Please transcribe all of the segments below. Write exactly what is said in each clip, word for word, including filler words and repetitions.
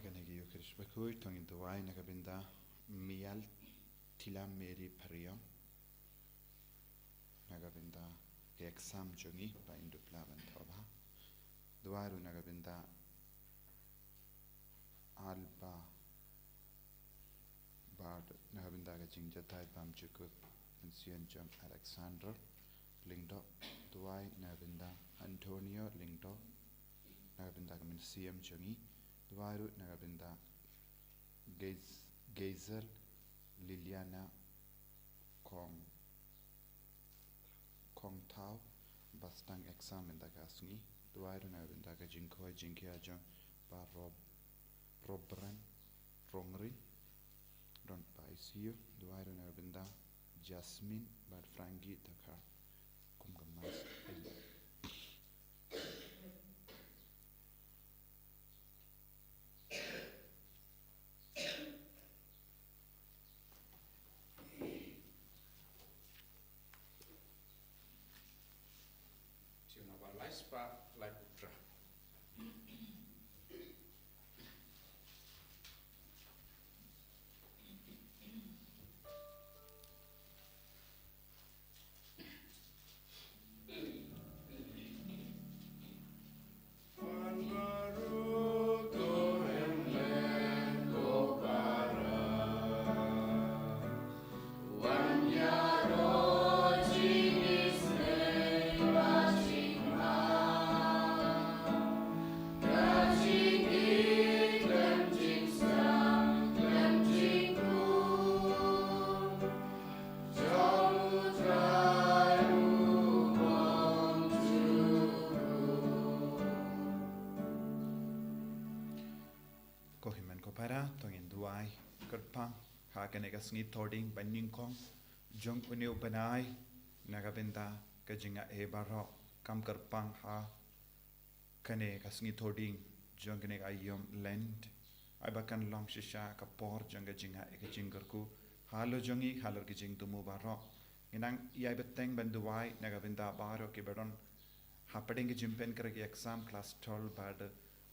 Kane ka Eucharist bakhuid to ngin duwai na ka bynta Mial Tila Mary Phariong, na ka bynta ka exam jong i ba in dup lah ban thaw bha. Duwai ruh na ka bynta Alba Bad na ka bynta ka jingjatai bam jukut, mynsiem jong Alexander Lyngdoh. Duwai na ka bynta Antonio Lyngdoh, na ka bynta ka mynsiem jong i. Duwai ruh na ka bynta Geiz-, Geizel Liliana Kong Kong Thau, ba sdang exam mynta ka sngi. Duwai ruh na ka bynta ka jingkhoi jingkhia jong Bah Rob-, Robran Rongrin, don ba I C U. Duwai ruh na ka bynta Jasmine bad Frankie Takhar kum ka mass. Tiuna ba lai spah lai putra. Ko hynmen ko para, to ngin duwai kyrpang ha kane ka sngi Thohdieng ba nyngkong jong une u bnai, na ka bynta ka jingaiei baroh, kam kyrpang ha kane ka sngi Thohdieng jong kane ka aïom Lent, ai ba kan long shisha ka por jong ka jingaiei ka jingkyrkhu halor jong ngi, halor ki jingthmu baroh. Ngi nang ïai bteng ban duwai na ka bynta baroh kiba don hapdeng ki jingpynkhreh ki exam klas twelve bad,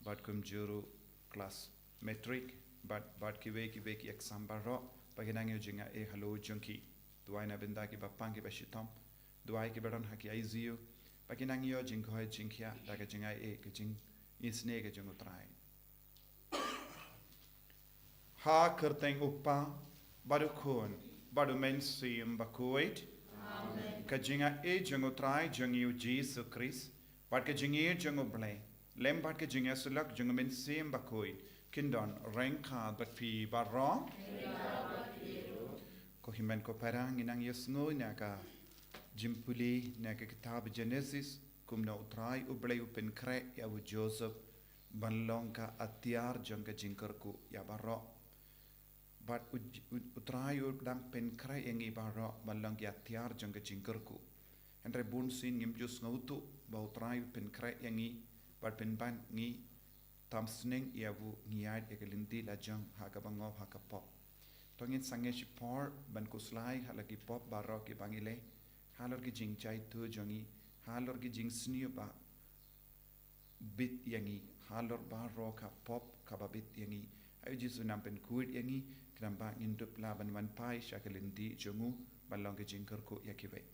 bad kumjuh ruh klas matric bad, bad kiwei kiwei ki exam baroh, ba ki nang ïoh jingaiei halor jong ki. Duwai na bynta kiba pang kiba shitom, duwai kiba don ha ki I C U, ba ki nang ïoh jingkhoi jingkhia da ka jingaiei ka jingisynei ka jong U Trai. Ha ka kyrteng U Kpa bad U Khun bad U Mynsiem Bakhuid. Amen. Ka jingaiei jong U Trai jong ngi U Jisu Khrist bad ka jingïeit jong U Blei lem bad ka jingïasyllok jong U Mynsiem Bakhuid kin don ryngkat bad phi baroh. Ko hynmen ko para, ngi nang ïasngew na ka jingpule na ka kitab Genesis, kumno U Trai U Blei u pynkhreh ïa u Joseph ban long ka atiar jong ka jingkyrkhu ïa baroh. Bad u, u, U Trai u dang pynkhreh ïa ngi baroh ban long ki atiar jong ka jingkyrkhu. Hynrei bunsien ngim ju sngewthuh ba U Trai u pynkhreh ïa ngi bad pynban ngi tam sneng ïa u, ngi ïaid ïa ka lynti la jong ha kaba ngop ha ka pop. To ngin sangeh shipor ban khuslai halor ki pop baroh kiba ngi leh, halor ki jingjai thmu jong ngi, halor ki jingsniew ba bit ïa ngi, halor baroh ka pop kaba bit ïa ngi. Ai U Jisu, nang pynkhuid ïa ngi, khnang ba ngin dup lah ban wan phai sha ka lynti jong u ban long ka jingkyrkhu ïa kiwei.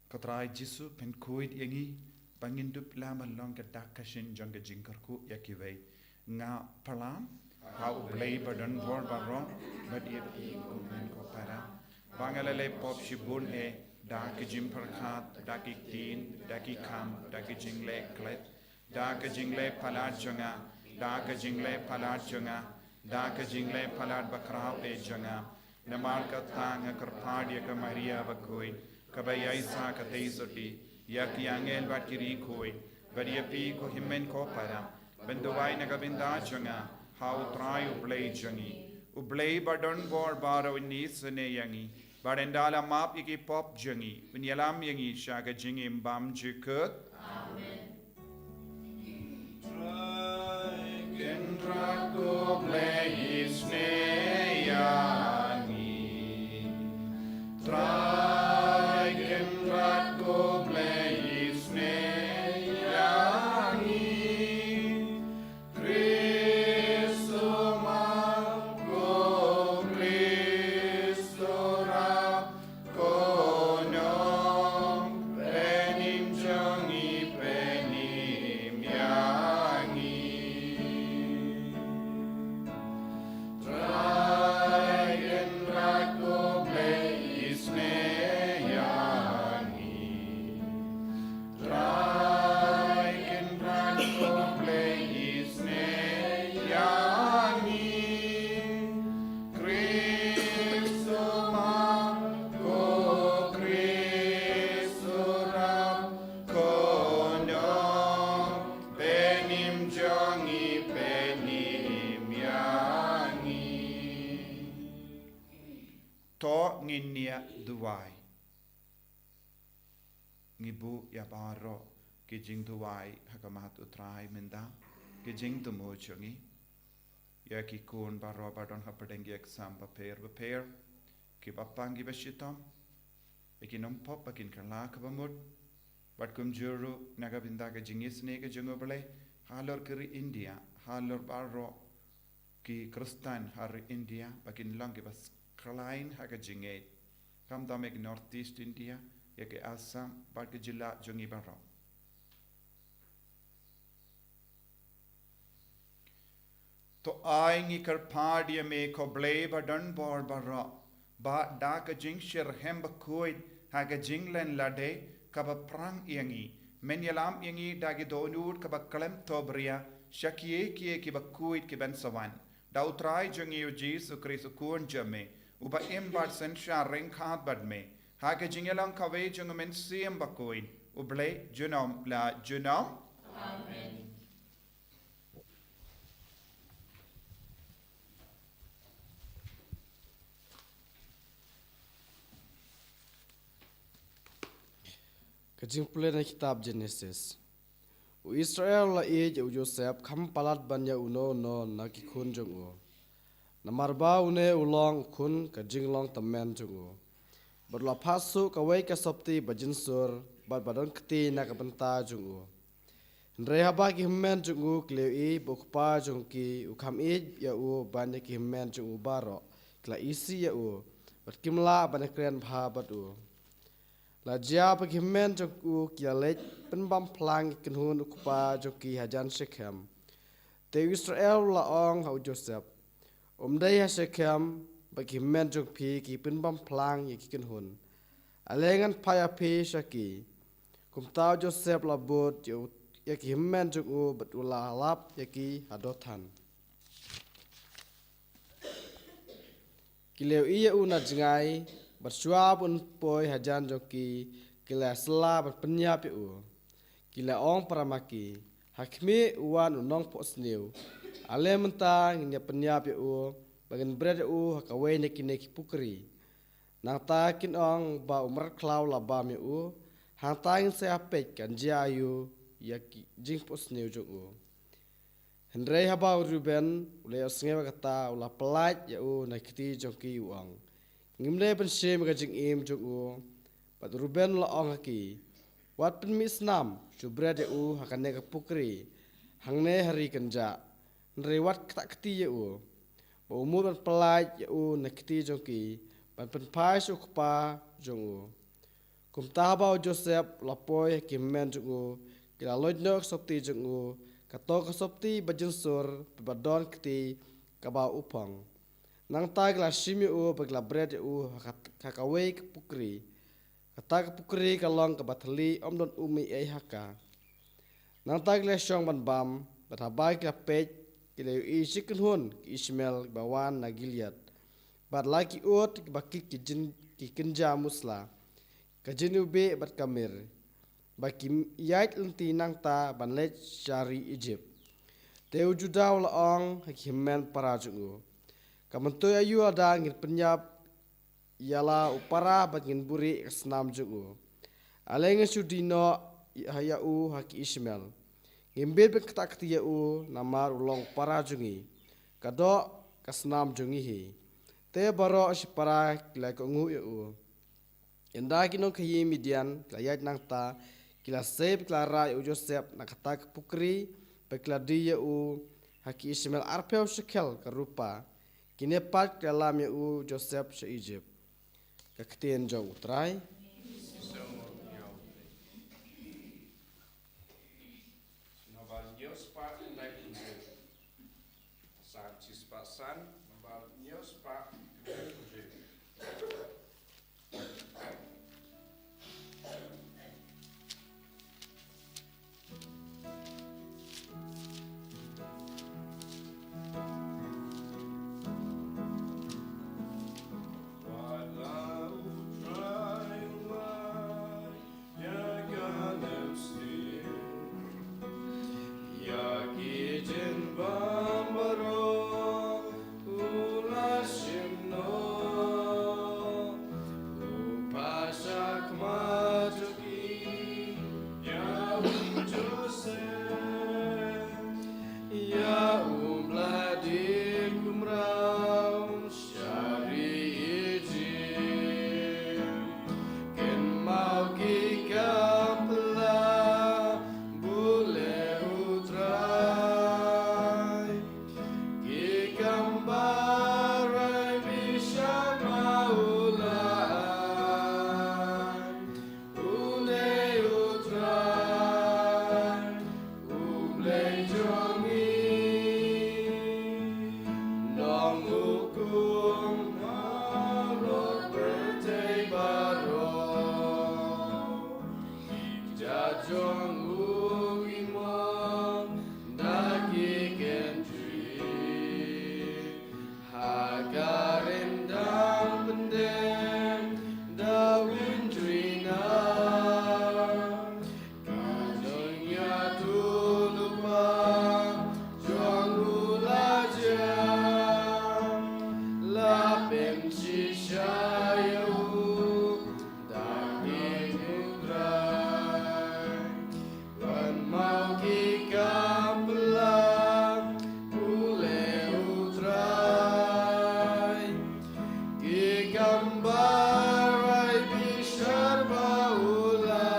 Ko Trai Jisu, pynkhuid ïa ngi ba ngin dup lah ban long ka dak ka shin jong ka jingkyrkhu ïa kiwei. Nga pyrshang ha U Blei ba don bor baroh bad ïa phi ko hynmen ko para, ba nga la leh pop shibun eh, da ki jingpyrkhat, da ki ktien, da ki kam, da ki jingleh klet, da ka jingleh palat jong nga, da ka jingleh palat jong nga, da ka jingleh palat bakhraw eh jong nga. Namar kata nga kyrpad ïa ka Maria bakhuid, kaba ïaisah katei sotti, ïa ki angel bad ki riewkhuid, bad ïa phi ko hynmen ko para, ban duwai na ka bynta jong nga ha U Trai U Blei jong ngi. U Blei ba don bor baroh un isynei ïa ngi bad un da la map ïa ki pop jong ngi, un ïalam ïa ngi sha ka jingim bymjukut. Amen. Trai Kynrad ko Blei, isynei To ngin ïa duwai. Ngi buh ïa baroh ki jingduwai ha khmat U Trai mynta, ki jingthmu jong ngi. Ïa ki khun baroh ba don ha pdeng ki exam bapher bapher, kiba pang kiba shitom, ïa ki nongpop ba kin kylla kaba mut, bad kumjuh ruh na ka bynta ka jingisynei ka jong U Blei halor ka ri India, halor baroh ki Khristan ha ri India, ba kin long kiba skhlain ha ka jingngeit. Khamtam ïa ka North East India, ïa ka Assam, bad ka jylla jong ngi baroh. To ai ngi kyrpad ïa me ko Blei ba don bor baroh, ba da ka jingshitrhem bakhuid ha ka jinglen lade kaba phrang ïa ngi, men ïalam ïa ngi da ki dohnud kaba khlem thohbria sha kiei kiei kiba khuid ki ban sa wan. Da U Trai jong ngi U Jisu Khrist U Khun jong me, uba im bad synshar ryngkat bad me, ha ka jingïalong kawei jong U Mynsiem Bakhuid, U Blei junom la junom. Amen. Ka jingpule na kitab Genesis. U Israel u la ïeit ïa u Joseph kham palat ban ïa uno uno na ki khun jong u, namar ba une u long u khun ka jinglong tymmen jong u, bad u la phah shuh kawei ka sopti ba jynsur bad ba don kti na ka bynta jong u. Hynrei haba ki hynmen jong u ki la ïohi ba u kpa jong ki u kham ïeit ïa u ban ïa ki hynmen jong u baroh, ki la isih ïa u, bad kim lah ban ïakren bha bad u. La jia ba ki hynmen jong u ki la leit pynbam phlang ïa ki kynhun u kpa jong ki hajan Shekhem. Te u Israel u la ong ha u Joseph, um dei ha Shekhem ba ki hynmen jong phi ki pynbam phlang ïa ki kynhun. Ale ngan phah ïa phi sha ki. Kumta u Joseph u la bud ïa u, ïa ki hynmen jong u bad u la lap ïa ki ha Dothan. Ki la ïohi ïa u na jngai, bad shuwa ba un poi hajan jong ki, ki la sylla ban pynïap ïa u. Ki la ong para ma ki, ha khmih u wan u nongphohsniew. Ale mynta ngin ïa pynïap ïa u, ba ngin bret ïa u ha kawei na kine ki pukri. Nangta kin ong ba u mrad khlaw la bam ïa u, hangta ngin sa ïa peit kan jia aïu ïa ki jingphohsniew jong u. Hynrei haba u Reuben u la ïohsngew ïa kata, u la pyllait ïa u na kti jong ki u ong, ngim dei ban shim ïa ka jingim jong u. Bad u Reuben u la ong ha ki, wat pynmih snam shu bret ïa u ha kane ka pukri hangne ha ri kynjah. Hynrei wat ktah kti ïa u, ba u mut ban pyllait ïa u na kti jong ki, ban pynphai sha u kpa jong u. Kumta haba u Joseph u la poi ha ki hynmen jong u, ki la loit noh ka sopti jong u, kato ka sopti ba jynsur bad ba don kti kaba u phong. Nangta ki la shim ïa u bad ki la bret ïa u ha ka, ha kawei ka pukri. Kata ka pukri ka long kaba thylli, ym don u mih ei ha ka. Nangta ki la shong ban bam, bad haba ki la peit, ki la ïohi shi kynhun ki Ishmael kiba wan na Gilead, bad la ki ud kiba kit ki jin, ki kynja musla, ka jiniwbih bad ka mir, ba ki ïaid lynti nangta ban leit sha ri Ijipt. Te u Judah u la ong ha ki hynmen para jong u, ka myntoi aïu lada ngin pynïap ïa la u para bad ngin buhrieh ïa ka snam jong u? Ale ngin shu die noh ïa, ïa u ha ki Ishmael. Ngim bit ban ktah kti ïa u, namar u long u para jong ngi, ka doh ka snam jong ngi hi. Te baroh shipara ki la kohnguh ïa u. Ynda ki nongkhaïi Midian ki la ïaid nangta, ki la sei bad ki la rah ïa u Joseph na kata ka pukri, bad ki la die ïa u ha ki Ishmael arphew shekel ka rupa. Kine pat ki la lam ïa u Joseph sha Ijipt. Ka ktien jong U Trai. Number hynñiew spah khyndai phew hynriew. Psalm shispah san, number hynñiew spah khyndai phew hynriew. Pynshai ïa u, da ki U Trai. Ban mawki kam pla, pule U Trai. Ki kam barai bishar ba u la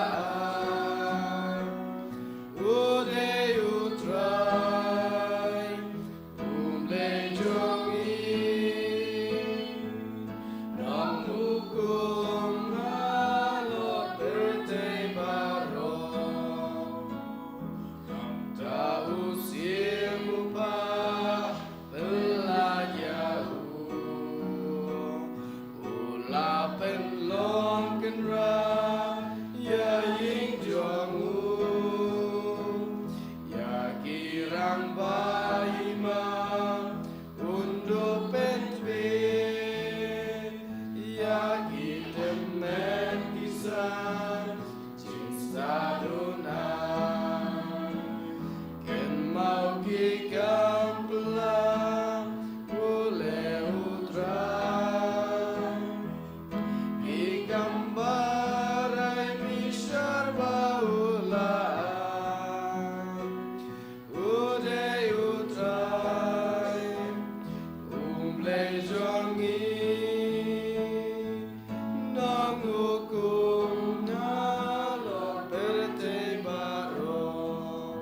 ai. U dei U Trai, U Blei jong ngi. Nonghukum halor pyrthei baroh. Kumta u Syiem u Kpa, pynlait ïa u. U la pynlong kynrad ïa ïing jong u. Ïa ki rangbah hima un duh pyntbit, ïa ki tymmen ki san jingstad u nang. Kynmaw ki kam pla, pule U Trai. Ki kam barai bishar ba u la ai. U dei U Trai, U Blei jong ngi. Nonghukum halor pyrthei baroh.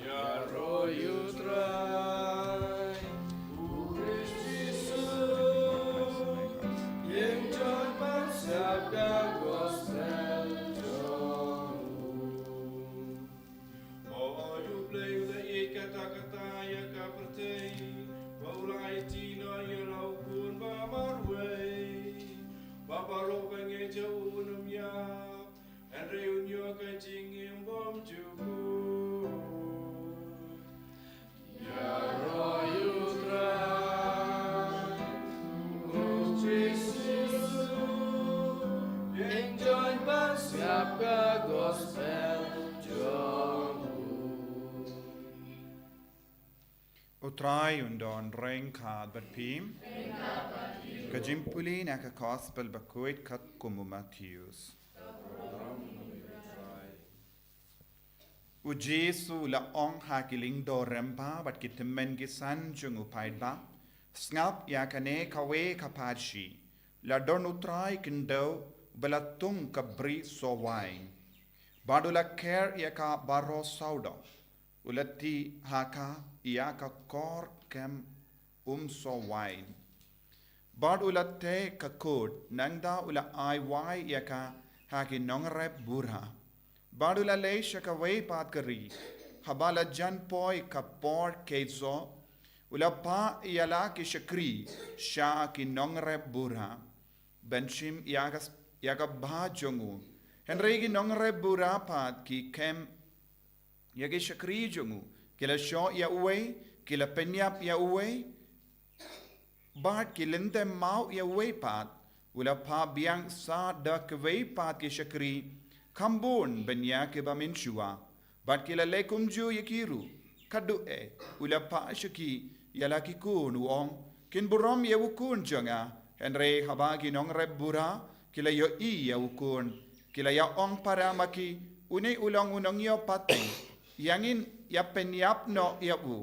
Ïaroh ïa U Trai, U Khrist Jisu, ïeng jong ban sngap ka gospel jong u. Oi U Blei, u la ïeit katta katta ïa ka pyrthei, ba u la aiti noh ïa la u Khun ba marwei, ba baroh ba ngeit ïa u un ym ïap, hynrei un ïoh ka jingim bymjukut. Ïaroh ïa U Trai, U Khrist Jisu, ïeng jong ban sngap ka gospel jong u. U Trai un don ryngkat bad phi. Ka jingpule na ka gospel bakhuid katkum u Mathaios. U Jisu u la ong ha ki lyngdoh rympei bad ki tymmen ki san jong u paidbah, sngap ïa kane kawei ka parshi, la don u trai khyndew ba la tung ka bri soh wain. Bad u la kher ïa ka baroh sawdong. U la tih ha ka ïa ka kor kem um soh wain. Bad u la teh ka kut, nangta u la ai wai ïa ka ha ki nongrep bura. Bad u la leit sha kawei pat ka ri, haba la jan poi ka por khein soh, u la phah ïa la ki shakri sha ki nongrep bura ban shim ïa ka, ïa ka bha jong u. Hynrei ki nongrep bura pat ki kem ïa ki shakri jong u, ki la shoh ïa uwei, ki la pynïap ïa uwei, bad ki lyntem maw ïa uwei pat. U la phah biang sa da kawei pat ki shakri kham bun ban ïa kiba mynshuwa, bad ki la leh kumjuh ïa ki ruh. Katto eh u la phah sha ki ïa la ki khun, u ong, kin burom ïa u khun jong nga. Hynrei haba ki nongrep bura ki la ïohi ïa u khun, ki la ïa ong para ma ki, une u long u nongïoh pateng, ïa ngin ïa pynïap noh ïa u,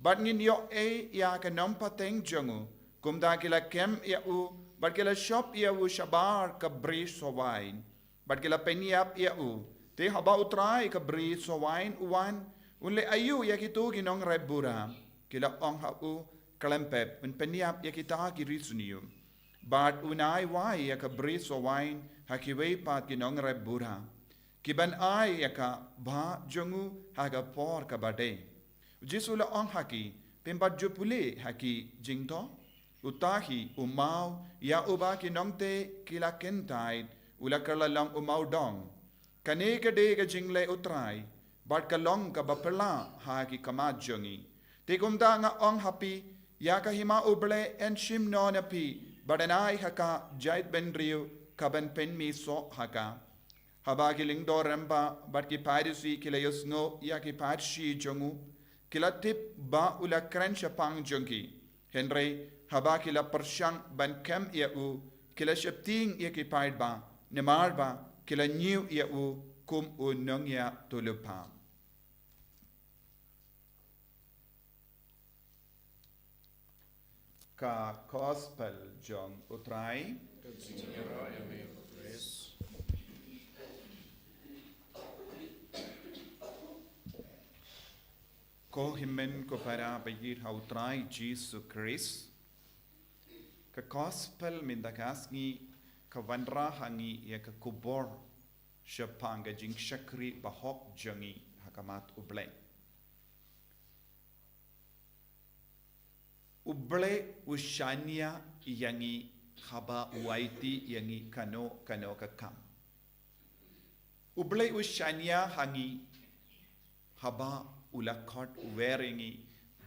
bad ngin ïoh ei ïa ka nongpateng jong u. Kumta ki la kem ïa u bad ki la shop ïa u shabar ka bri soh wain. Bad ki la pynïap ïa u. Te haba u trai ka bri soh wain u wan, un leh aïu ïa kito ki nongrep bura? Ki la ong ha u, khlem pep, un pynïap ïa kita ki ri sniew. Bad un ai wai ïa ka bri soh wain ha kiwei pat ki nongrep bura, ki ban ai ïa ka bha jong u ha ka por kaba dei. U Jisu u la ong ha ki, phim pat ju pule ha ki jingthoh? Uta hi u maw ïa uba ki nongteh ki la kyntait u la kylla long u mawdong. Kane ka dei ka jingleh u trai, bad ka long kaba phylla ha ki khmat jong ngi. Te kumta nga ong ha phi, ïa ka hima u Blei yn shim noh na phi, bad yn ai ha ka jaitbynriew ka ban pynmih soh ha ka. Haba ki lyngdoh rymbah bad ki Pharisi ki la ïohsngew ïa ki pharshi jong u, ki la tip ba u la kren shaphang jong ki. Hynrei haba ki la pyrshang ban kem ïa u, ki la sheptieng ïa ki paidbah, namar ba ki la ñiew ïa u kum u nongïathuhlypa. Ka Gospel jong U Trai. Ko hynmen ko para ba ïeit ha U Trai Jisu Khrist. Ka Gospel mynta ka sngi ka wanrah ha ngi ïa ka khubor shaphang ka jingshakri bahok jong ngi ha khmat U Blei. U Blei u shaniah ïa ngi haba u aiti ïa ngi kano kano ka kam. U Blei u shaniah ha ngi haba u la khot wer ïa ngi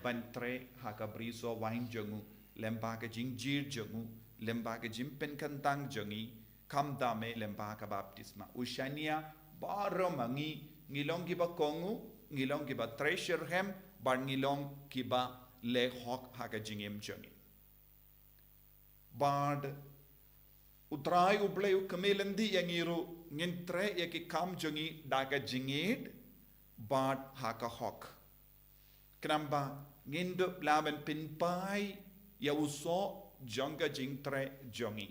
ban treh ha ka brisoh wain jong u, lyngba ka jingjia jong u, lyngba ka jingpynkyntang jong ngi, khamtam eh lyngba ka baptisma. U shaniah baroh ma ngi, ngi long kiba kohnguh, ngi long kiba treh shitrhem, bad ngi long kiba leh hok ha ka jingim jong ngi. Bad U Trai U Blei u kmen lynti ïa ngi ruh ngin treh ïa ki kam jong ngi da ka jingïeit bad ha ka hok. Khnang ba ngin dup lah ban pynpaw ïa u soh jong ka jingtreh jong ngi.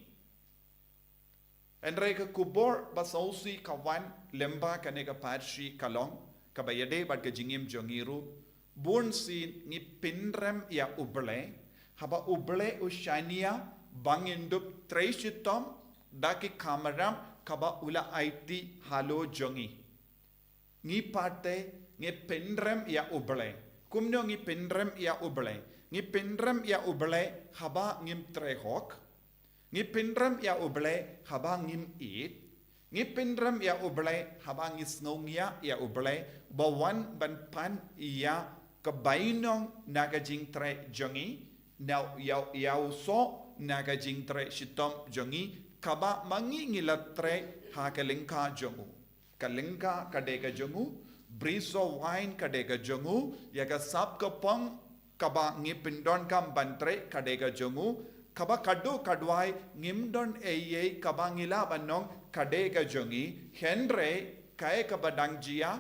Hynrei ka khubor ba sngewsih ka wan lyngba kane ka pharshi ka long kaba ïadei bad ka jingim jong ngi ruh. Bun sien ngi pynrem ïa U Blei haba U Blei u shaniah ba ngin dup trei shitom da ki kamram kaba u la aiti halor jong ngi. Ngi pat te ngi pynrem ïa U Blei. Kumno ngi pynrem ïa U Blei? Ngi pynrem ïa U Blei haba ngim treh hok. Ngi pynrem ïa U Blei haba ngim ïeit. Ngi pynrem ïa U Blei haba ngi sngew ngiah ïa U Blei ba wan ban pan ïa ka bainong na ka jingtreh jong ngi, na ïa, ïa u soh na ka jingtreh shitom jong ngi, kaba ma ngi ngi la treh ha ka lyngkha jong u. Ka lyngkha ka dei ka jong u, brisoh wain ka dei ka jong u, ïa ka sap ka phong kaba ngi pyndonkam ban treh ka dei ka jong u, kaba ka duh ka duwai ngim don ei ei kaba ngi lah ban ong ka dei ka jong ngi, hynrei kaei kaba dang jia,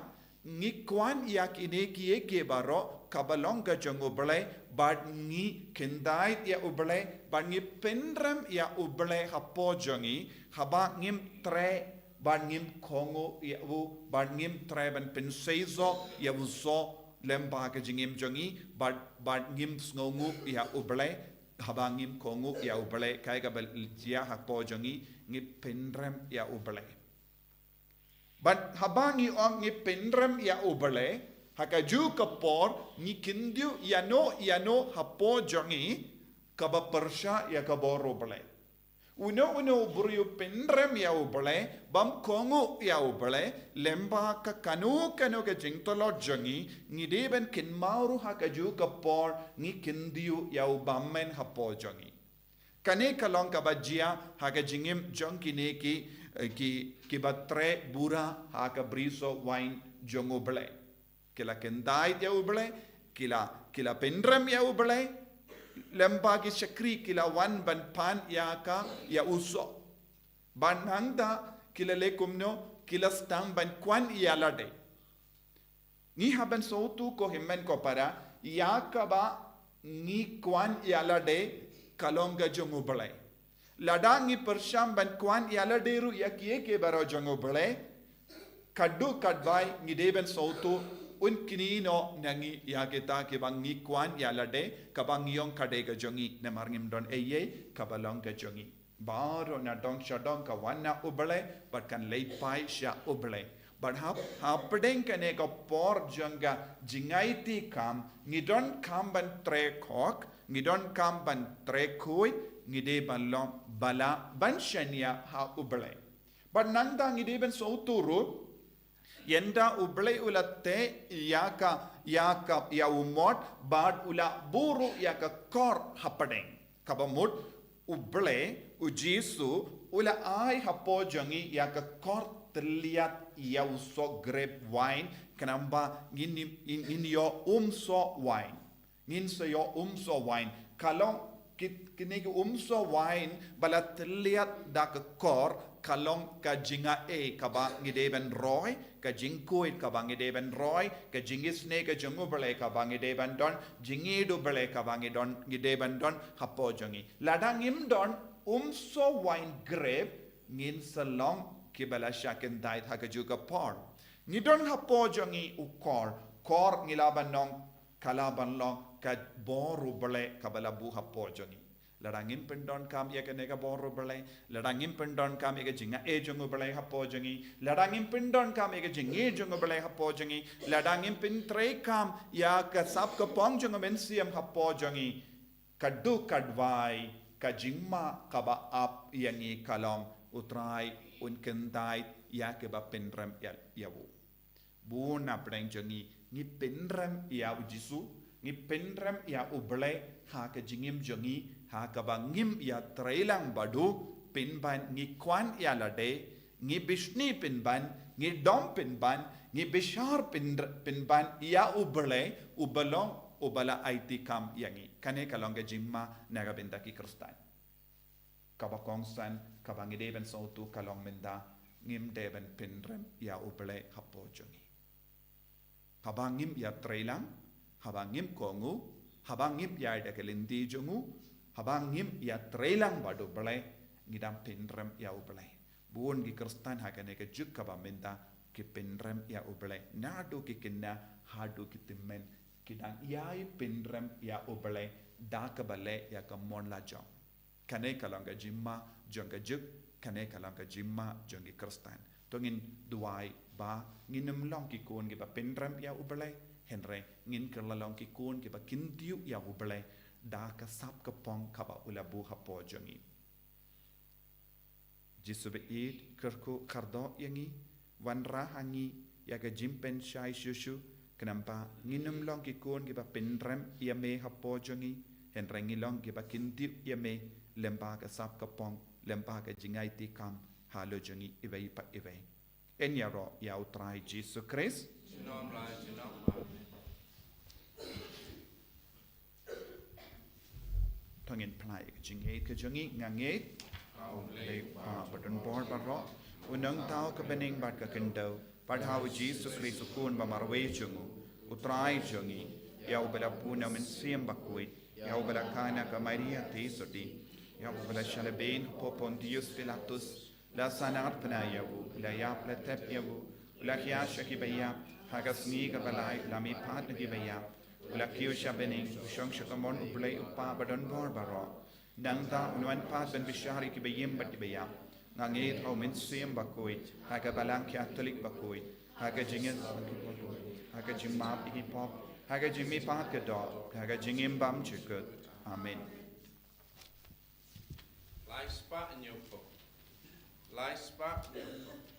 ngi kwah ïa kine kiei kiei baroh kaba long ka jong U Blei, bad ngi kyntait ïa U Blei, bad ngi pynrem ïa U Blei hapoh jong ngi, haba ngim treh, bad ngim kohnguh ïa u, bad ngim treh ban pynseisoh ïa u soh lyngba ka jingim jong ngi, bad, bad ngim sngewnguh ïa U Blei, haba ngim kohnguh ïa U Blei, kaei kaba jia hapoh jong ngi, ngi pynrem ïa U Blei. Bad haba ngi ong ngi pynrem ïa U Blei, ha kajuh ka por, ngi kyntiew ïano ïano hapoh jong ngi, kaba pyrshah ïa ka bor U Blei. Uno uno u briew u pynrem ïa U Blei, bym kohnguh ïa U Blei, lyngba ka kano kano ka jingtlot jong ngi, ngi dei ban kynmaw ruh ha kajuh ka por, ngi kyntiew ïa u bymmen hapoh jong ngi. Kane ka long kaba jia ha ka jingim jong kine ki, eh, ki, kiba treh bura ha ka brisoh wain jong U Blei. Ki la kyntait ïa U Blei, ki la, ki la pynrem ïa U Blei, lyngba ki shakri ki la wan ban pan ïa ka, ïa u soh. Bad nangta ki la leh kumno, ki la sdang ban kwah ïa lade. Ngi hap ban sngewthuh ko hynmen ko para, ïa kaba ngi kwah ïa lade ka long ka jong U Blei. Lada ngi pyrshang ban kwah ïa lade ruh ïa kiei kiei baroh jong U Blei, ka duh ka duwai ngi dei ban sngewthuh un kynnoh na ngi ïa kita kiba ngi kwah ïa lade, kaba ngi ong ka dei ka jong ngi, namar ngim don ei ei kaba long ka jong ngi. Baroh na dong sha dong ka wan na U Blei, bad kan leit phai sha U Blei. Bad hap, hapdeng kane ka por jong ka jingaiti kam, ngi donkam ban treh hok, ngi donkam ban treh khuid, ngi dei ban long ba lah ban shaniah ha U Blei. Bad nangta ngi dei ban sngewthuh ruh, ynda U Blei u la teh ïa ka, ïa ka, ïa u mot, bad u la buh ruh ïa ka kor hapdeng. Kaba mut, U Blei, U Jisu, u la ai hapoh jong ngi ïa ka kor tylliat ïa u soh grape wine, khnang ba ngin, ngin, ngin ïoh um soh wine. Ngin sa ïoh um soh wine. Ka long ki, kine ki um soh wine ba la tylliat da ka kor, ka long ka jingaiei kaba ngi dei ban roi, ka jingkhuid kaba ngi dei ban roi, ka jingisynei ka jong U Blei kaba ngi dei ban don, jingïeit U Blei kaba ngi don, ngi dei ban don hapoh jong ngi. Lada ngim don um soh wine grape, ngin sa long kiba la shah kyntait ha kajuh ka por. Ngi don hapoh jong ngi u kor, kor ngi lah ban ong ka lah ban long ka bor U Blei kaba la buh hapoh jong ngi. Lada ngim pyndonkam ïa kane ka bor U Blei, lada ngim pyndonkam ïa ka jingaiei jong U Blei hapoh jong ngi, lada ngim pyndonkam ïa ka jingïeit jong U Blei hapoh jong ngi, lada ngim pyntreikam ïa ka sap ka pong jong U Mynsiem hapoh jong ngi, ka duk ka dwai, ka jingma kaba ap ïa ngi ka long, U Trai un kyntait ïa kiba pynrem ïa, ïa u. Bun na pdeng jong ngi, ngi pynrem ïa U Jisu, ngi pynrem ïa U Blei ha ka jingim jong ngi, ha kaba ngim ïatreilang bad u pynban, ngi kwah ïa lade, ngi bishni pynban, ngi dom pynban, ngi bishar pyn-, pynban ïa U Blei, uba long, uba la aiti kam ïa ngi. Kane ka long ka jingma na ka bynta ki Khristan. Kaba kongsan, kaba ngi dei ban sngewthuh ka long mynta, ngim dei ban pynrem ïa U Blei hapoh jong ngi. Haba ngim ïatreilang, haba ngim kohnguh, haba ngim ïaid da ka lynti jong u, haba ngim ïatreilang bad U Blei, ngi dang pynrem ïa U Blei. Bun ki Khristan ha kane ka juk kaba mynta ki pynrem ïa U Blei. Naduh ki khynnah haduh ki tymmen, ki dang ïai pynrem ïa U Blei da kaba leh ïa ka mon la jong. Kane ka long ka jingma jong ka juk, kane ka long ka jingma jong ki Khristan. To ngin duwai ba ngin ym long ki khun kiba pynrem ïa U Blei, hynrei ngin kylla long ki khun kiba kyntiew ïa U Blei da ka sap ka pong kaba u la buh hapoh jong ngi. Jisu ba ïeit, kyrkhu kyrdoh ïa ngi, wanrah ha ngi ïa ka jingpynshai shuh shuh, khnang ba ngin ym long ki khun kiba pynrem ïa me hapoh jong ngi, hynrei ngin long kiba kyntiew ïa me lyngba ka sap ka pong, lyngba ka jingaiti kam halor jong ngi iwei pa iwei. Yn ïaroh ïa U Trai Jisu Khrist. Junom la junom. To ngin phla ïa ka jingngeit ka jong ngi, nga ngeit ha U Blei U Kpa badonbor baroh, U Nongthaw ka bneng bad ka khyndew, bad ha U Jisu Khrist U Khun ba marwei jong u, U Trai jong ngi, ïa uba la pun na U Mynsiem Bakhuid, ïa uba la khang na ka Maria Theisotti, ïa uba la shah lehbeiñ hapoh Pontius Pilatus, la sanad bnai ïa u, la ïap la thep ïa u, la khia sha ki baïap, ha ka sngi kaba lai la mihpat na ki baïap, la kiew sha bneng, u shong sha kamon U Blei U Kpa badonbor baroh. Nangta un wan pat ban bishar ïa ki baïing bad ki baïap. Nga ngeit ha U Mynsiem Bakhuid, ha ka Balang Katholik bakhuid, ha ka jingïa, ha ka jingmap ïa ki pop, ha ka jingmihpat ka doh, ha ka jingim bymjukut. Amen. Lai spah hynñiew phew. Lai spah hynñiew phew.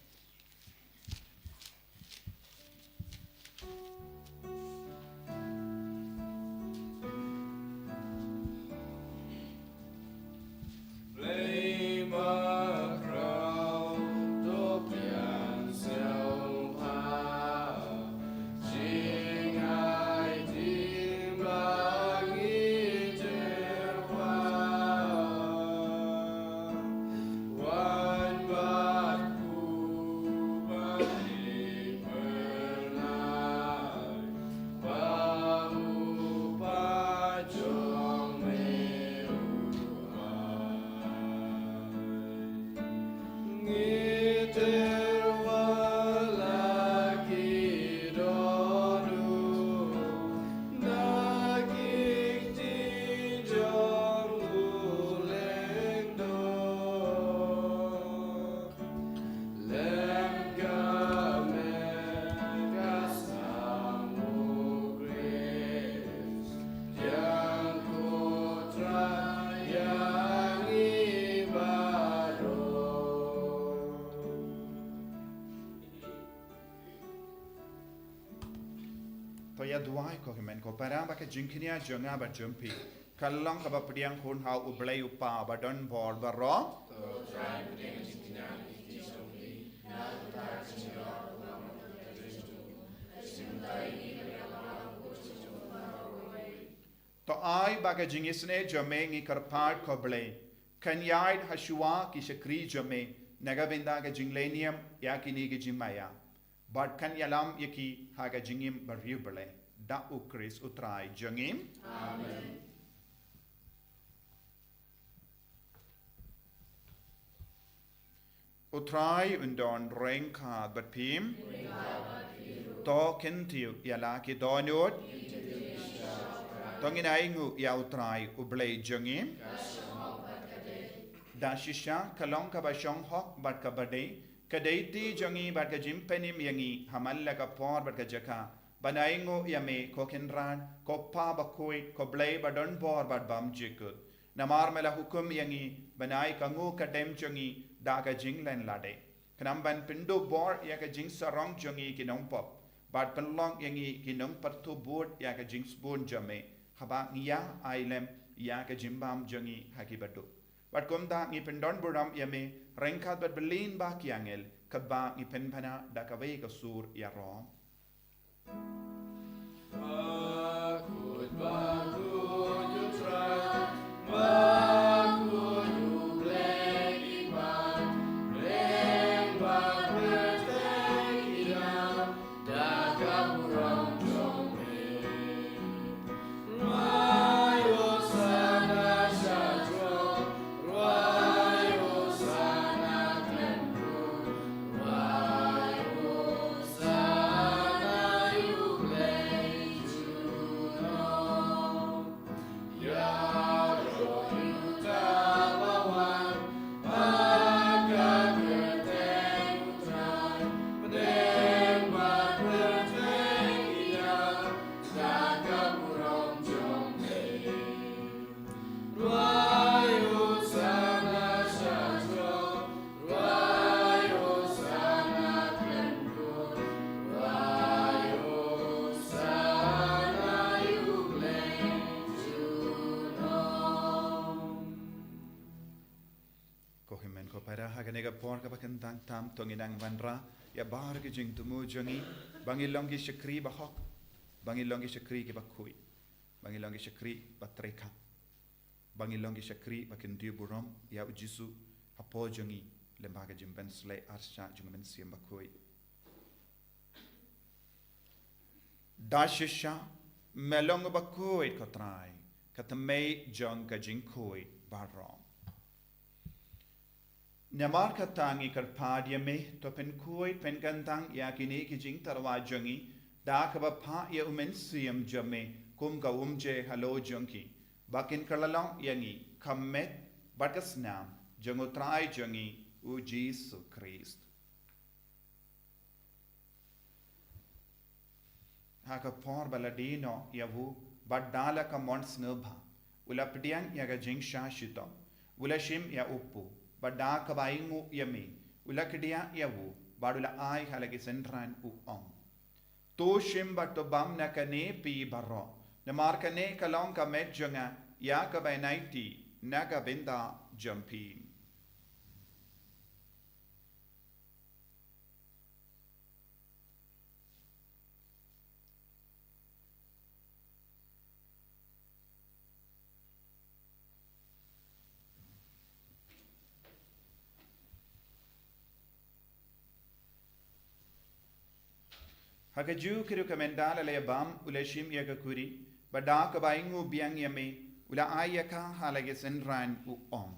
To ïa duwai ko hynmen ko para ba ka jingkñia jong nga bad jong phi ka long kaba pdiang hun ha U Blei U Kpa badonbor baroh. To ai ba ka jingisynei jong me ngi kyrpad ko Blei, kan ïaid ha shuwa ki shakri jong me na ka bynta ka jinglehniam ïa kine ki jingmaïa, bad kan ïalam ïa ki ha ka jingim ba riewblei. Da U Khrist U Trai jong ngi. Amen. U Trai un don ryngkat bad phi. To kyntiew ïa la ki dohnud. To ngin ainguh ïa U Trai U Blei jong ngi. Da shisha ka long kaba shong hok bad kaba dei, ka dei ti jong ngi bad ka jingpynim ïa ngi ha man la ka por bad ka jaka ban ainguh ïa me, ko Kynrad, ko Pa bakhuid, ko Blei ba don bor bad bymjukut. Namar me la hukum ïa ngi ban ai ka nguh ka dem jong ngi da ka jinglen lade, khnang ban pynduh bor ïa ka jingsarong jong ngi ki nongpop, bad pynlong ïa ngi ki nongpyrthuh bud ïa ka jingsbun jong me, haba ngi ïa ai lem ïa ka jingbam jong ngi ha ki baduh. Bad kumta ngi pyndon burom ïa me ryngkat bad byllien ba ki angel, katba ngi pynbna da kawei ka sur ïaroh. Ko hynmen ko para, ha kane ka por kaba kyntang tam, to ngin nang wanrah ïa baroh ki jingthmu jong ngi, ba ngin long ki shakri ba hok, ba ngin long ki shakri kiba khuid, ba ngin long ki shakri ba treikam, ba ngin long ki shakri ba kyntiew burom ïa U Jisu hapoh jong ngi, lyngba ka jingpynsleh arshah jong U Mynsiem Bakhuid. Da shisha me long uba khuid ko Trai, ka thymmei jong ka jingkhuid baroh. Namar kata ngi kyrpad ïa me, to pynkhuid pynkyntang ïa kine ki jingtyrwa jong ngi da kaba phah ïa U Mynsiem jong me kum ka umje halor jong ki, ba kin kylla long ïa ngi ka met bad ka snam jong U Trai jong ngi U Jisu Khrist. Ha ka por ba la die noh ïa u, bad da la ka mon sngewbha, u la pdiang ïa ka jingshah shitom, u la shim ïa u kpu, bad da kaba ainguh ïa me, u la kdiah ïa u, bad u la ai ha la ki synran, u ong: To shim bad to bam na kane phi baroh, namar kane ka long ka met jong nga ïa kaba ïaid na ka bynta jong phi. Ha kajuh ka rukom ynda la ïa bam, u la shim ïa ka kuri, bad da kaba ainguh biang ïa me, u la ai ïa ka ha la ki synran, u ong: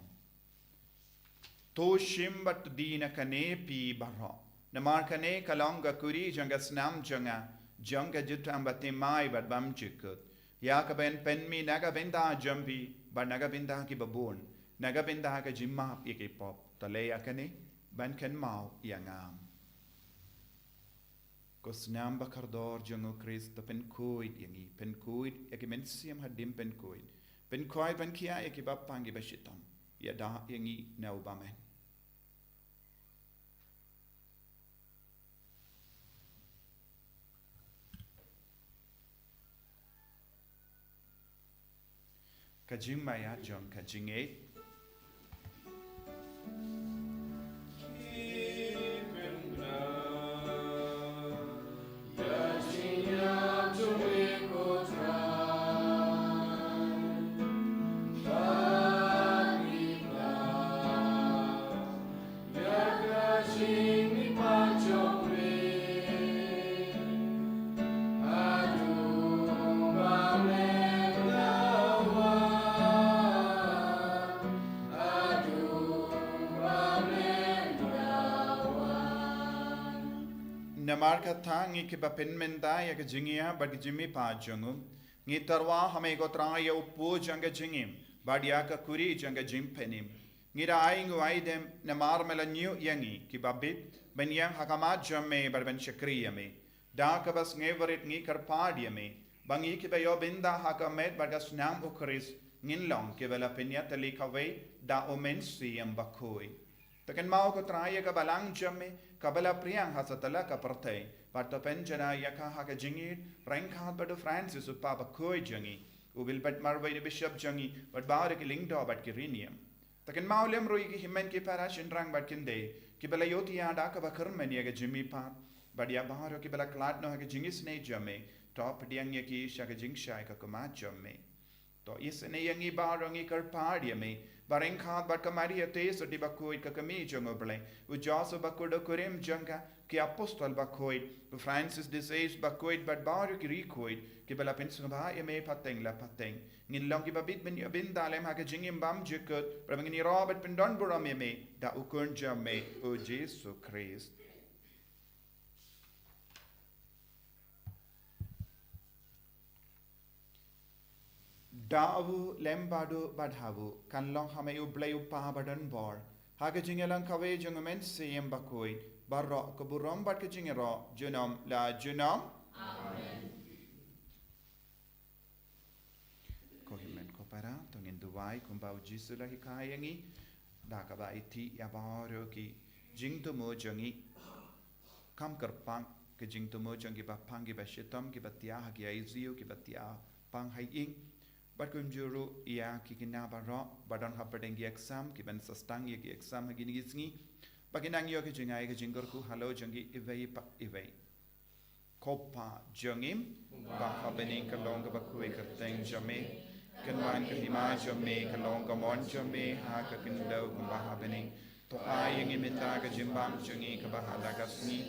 To shim bad to die na kane phi baroh, namar kane ka long ka kuri jong ka snam jong nga, jong ka jutang bathymmai bad bymjukut, ïa kaba yn pynmih na ka bynta jong phi bad na ka bynta kiba bun, na ka bynta ka jingmap ïa ki pop. To leh ïa kane ban kynmaw ïa nga. Ko snam ba kordor jong U Khrist, to pynkhuid ïa ngi, pynkhuid ïa ki mynsiem hadien pynkhuid, pynkhuid ban khia ïa kiba pang kiba shitom, ïada ïa ngi na u bymman. Ka jingmaïa jong ka jingngeit. Namar kata ngi kiba pynmynta ïa ka jingïap bad ka jingmihpat jong u, ngi tyrwa ha me ko Trai ïa u pud jong ka jingim bad ïa ka kuri jong ka jingpynim. Ngi da ainguh aidem namar me la ñiuh ïa ngi kiba bit ban ïeng ha khmat jong me bad ban shakri ïa me. Da kaba sngewrit ngi kyrpad ïa me ba ngi kiba ïoh bynta ha ka met bad ka snam u Khrist ngin long kiba la pynïatylli kawei da u Mynsiem Bakhuid. To kynmaw ko Trai ïa ka balang jong me kaba la pdiang ha satlak ka pyrthei, bad to pynjanai ïa ka ha ka jingïeit ryngkat bad u Francis u Papa bakhuid jong ngi, u Wilbert marwei u Bishop jong ngi, bad baroh ki lyngdoh bad ki riewniam. To kynmaw lem ruh ïa ki hynmen ki para shynrang bad kynthei kiba la ïohthiah da kaba kyrmen ïa ka jingmihpat, bad ïa baroh kiba la khlad noh ha ka jingisynei jong me, to pdiang ïa ki sha ka jingshai ka khmat jong me. To isynei ïa ngi baroh, ngi kyrpad ïa me ba ryngkat bad ka Maria Theisotti bakhuid ka kmie jong u Blei, u Joseph bakhuid u kurim jong ka, ki apostol bakhuid, u Francis de Sales bakhuid bad baroh ki riewkhuid kiba la pynsngewbha ïa me pateng la pateng, ngin long kiba bit ban ïoh bynta lem ha ka jingim bymjukut, bad ba ngin ïaroh bad pyndonburom ïa me da u Khun jong me u Jisu Khrist. Da u lem bad u bad ha u, kan long ha me u Blei u Kpa badonbor, ha ka jingïalang kawei jong u Mynsiem Bakhuid, baroh ka burom bad ka jingïaroh junom la junom. Amen. Ko hynmen ko para, to ngin duwai kumba u Jisu u la hikai ïa ngi, da kaba aiti ïa baroh ki jingthmu jong ngi. Kam kyrpang ka jingthmu jong kiba pang, kiba shitom, kiba thiah ha ki I C U, kiba thiah pang ha ïing. Bad kumjuh ruh ïa ki khynnah baroh ba don hapdeng ki exam, kiban sa sdang ïa ki exam ha kine ki sngi, ba kin nang ïoh ka jingai ka jingkyrkhu halor jong ki iwei pa iwei. Ko Pa jong ngi ba ha bneng, ka long kaba khuid ka kyrteng jong me. Kan wan ka hima jong me, ka long ka mon jong me ha ka khyndew kumba ha bneng. To ai ïa ngi mynta ka jingbam jong ngi kaba ha la ka sngi,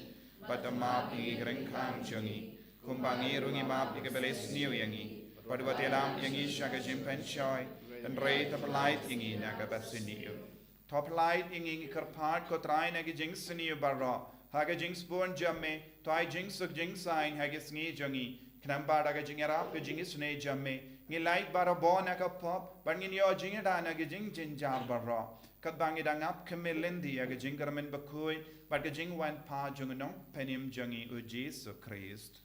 bad to map ïa ngi ki ryngkang jong ngi, kumba ngi ruh ngi map ïa kiba la sniew ïa ngi. Bad wat ïalam ïa ngi sha ka jingpynshoi, hynrei to pyllait ïa ngi na kaba sniew. To pyllait ïa ngi, ngi kyrpad ko Trai, na ki jingsniew baroh, ha ka jingsbun jong me, to ai jingsuk jingsaiñ ha ki sngi jong ngi. Khnang ba da ka jingïarap ka jingisynei jong me, ngin lait barabor na ka pop, bad ngin ïoh jingïada na ki jingjynjar baroh. Katba ngi dang ap khmih lynti ïa ka jingkyrmen bakhuid bad ka jingwan pat jong u Nongpynim jong ngi u Jisu Khrist.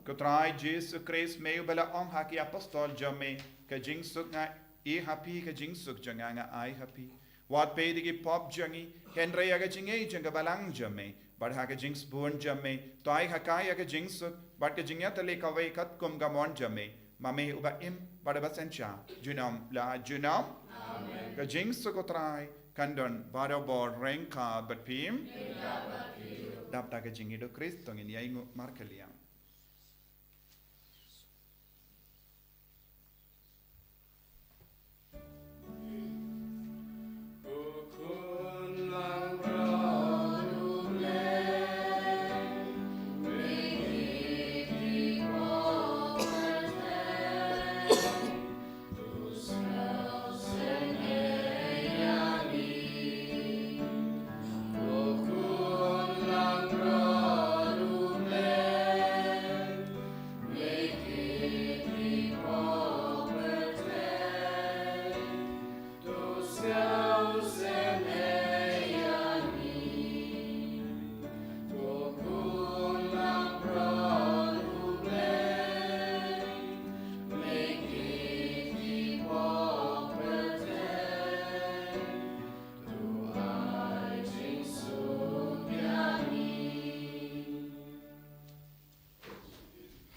Ko Trai Jisu Khrist, me uba la ong ha ki apostol jong me, ka jingsuk nga ai ha phi, ka jingsuk jong nga nga ai ha phi. Wat peit ïa ki pop jong ngi, hynrei ïa ka jingngeit jong ka balang jong me, bad ha ka jingsbun jong me, to ai ha ka ïa ka jingsuk bad ka jingïatylli kawei katkum ka mon jong me. Ma me uba im bad uba synshar junom la junom. Amen. Ka jingsuk u Trai kan don barabor ryngkat bad phi. Dap da ka jingïeit u Khrist to ngin ïainguh markylliang.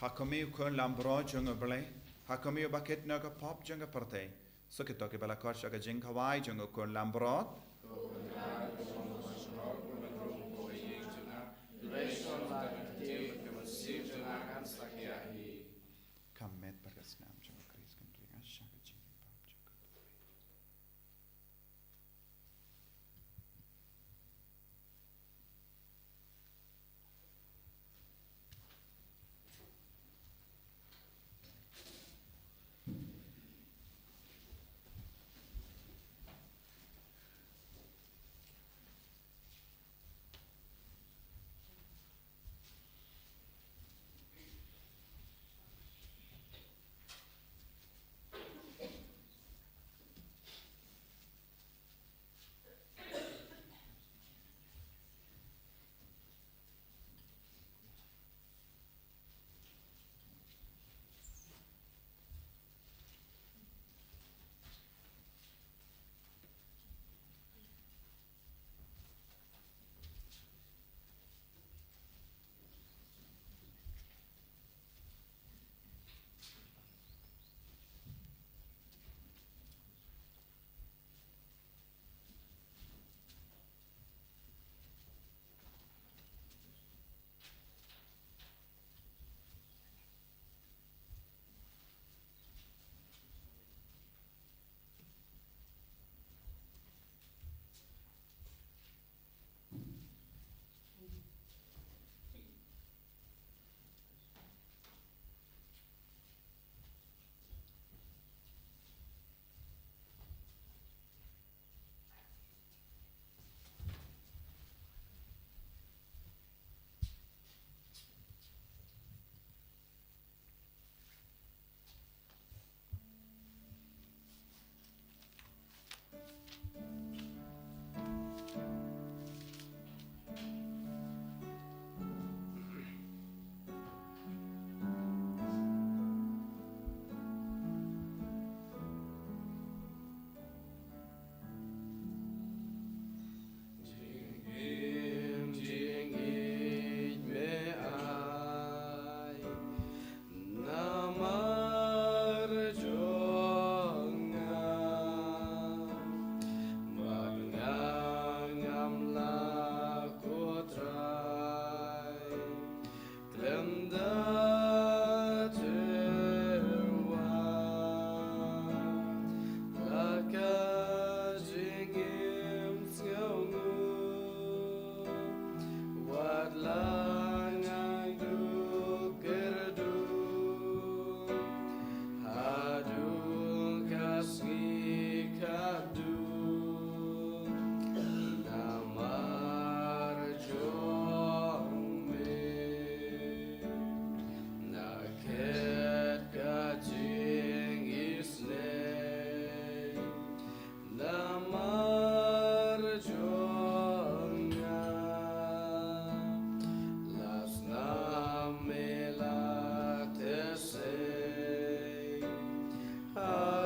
Ha khmih u Khun Lambrot jong u Blei, ha khmih uba kit noh ïa ka pop jong ka pyrthei. Suk ïa kito kiba la khot sha ka jingkhawai jong u Khun Lambrot. Kam met bad ka snam jong u Khrist kan ring sha ka jingim pop jong u Khun.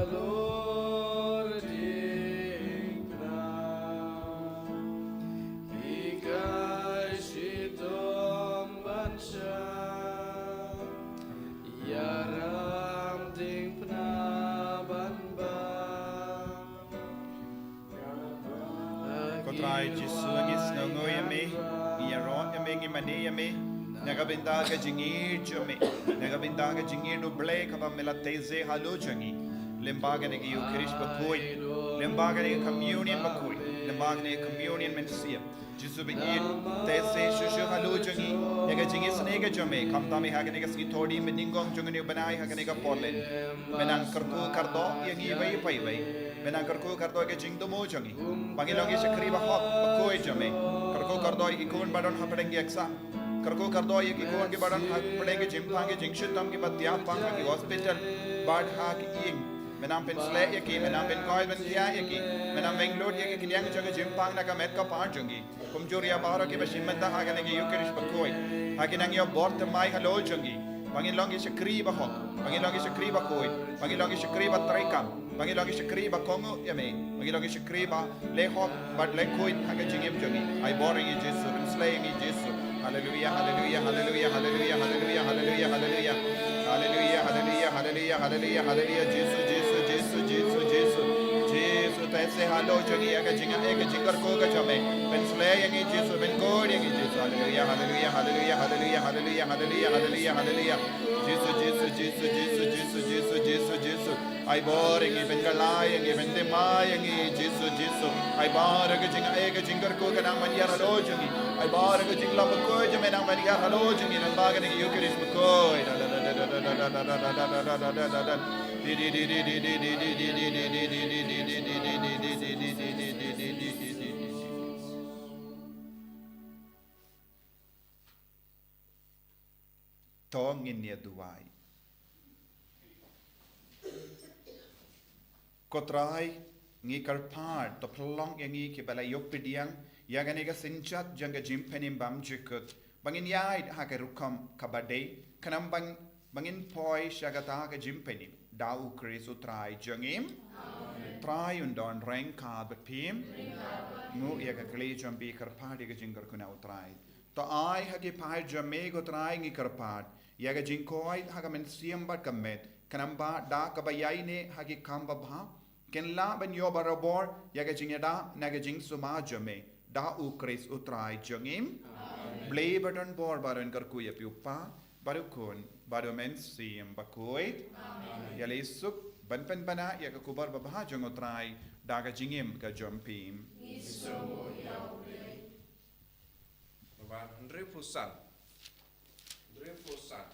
Halor diengphna, hikai shitom ban shah, ïaram diengphna ban bam. Ko Trai Jisu, ngi sngewnguh ïa me, ngi ïaroh ïa me, ngi mane ïa me na ka bynta ka jingïeit jong me, na ka bynta ka jingïeit U Blei kaba me la teh halor jong ngi. Lyngba kane ka Ïukharist bakhuid, lyngba kane ka communion bakhuid, lyngba kane ka communion mynsiem. Jisu ba ïeit, teh shuh shuh halor jong ngi ïa ka jingisynei ka jong me, khamtam ïa ha kane ka sngi Thohdieng mynnyngkong jong une u bnai ha kane ka Portland. Me nang kyrkhu kyrdoh ïa ngi iwei pa iwei. Me nang kyrkhu kyrdoh ïa ka jingthmu jong ngi, ba ngin long ki shakri bahok bakhuid jong me. Kyrkhu kyrdoh ïa ki khun ba don hapdeng ki exam. Kyrkhu kyrdoh ïa ki khun kiba don hapdeng ki jingpang ki jingshitom, kiba thiah pang ha ki hospital bad ha ki ïing. Me nang pynsleh ïa ki, me nang pynkhuid pynthiah ïa ki, me nang weng lut ïa ki khñiang jong ki jingpang na ka met ka par jong ki. Kumjuh ïa baroh kiba shim bynta ha kane ka Ïukharist bakhuid, ha ki nang ïoh bor thymmai halor jong ki. Ba ngin long ki shakri bahok, ba ngin long ki shakri bakhuid, ba ngin long ki shakri ba treikam, ba ngin long ki shakri ba kohnguh ïa me, ba ngin long ki shakri ba leh hok bad leh khuid ha ka jingim jong ngi. Ai bor ïa ngi Jisu, pynsleh ïa ngi Jisu. Haleluia, haleluia, haleluia, haleluia, haleluia, haleluia, haleluia. Haleluia, haleluia, haleluia, haleluia, haleluia. Jisu, Jisu, Jisu, Jisu, Jisu. Jisu, teh shuh halor jong ngi ïa ka jingaiei ka jingkyrkhu ka jong me. Pynsleh ïa ngi Jisu, pynkhuid ïa ngi Jisu. Haleluia, haleluia, haleluia, haleluia, haleluia, haleluia, haleluia, haleluia. Jisu, Jisu, Jisu, Jisu, Jisu, Jisu, Jisu, Jisu. Ai bor ïa ngi, pynkylla ïa ngi, pynthymmai ïa ngi Jisu, Jisu. Ai bor ïa ka jingaiei ka jingkyrkhu ka nang ban ïar halor jong ngi. Ai bor ïa ka jinglong bakhuid jong me nang ban ïar halor jong ngi lyngba kane ka Ïukharist bakhuid. To ngin ïa duwai. Ko Trai, ngi kyrpad to pynlong ïa ngi kiba la ïoh pdiang ïa kane ka synjat jong ka jingpynim bymjukut, ba ngin ïaid ha ka rukom kaba dei, khnang ba, ba ngin poi sha kata ka jingpynim da U Khrist U Trai jong ngi. Amen. Trai un don ryngkat bad phi. Nguh ïa ka kli jong phi, kyrpad ïa ka jingkyrkhu na U Trai. To ai ha ki paid jong me ko Trai, ngi kyrpad ïa ka jingkhuid ha ka mynsiem bad ka met, khnang ba da kaba ïaineh ha ki kam babha, kin lah ban ïoh barabor ïa ka jingïada na ka jingsumar jong me da U Khrist U Trai jong ngi. Amen. Blei ba don bor baroh un kyrkhu ïa phi U Kpa bad U Khun bad U Mynsiem Bakhuid. Amen. Ïaleh suk ban pynbna ïa ka khubor babha jong U Trai da ka jingim ka jong phi. Ngi sngewnguh ïa U Blei. Ba hynriewphew san. Hynriewphew san.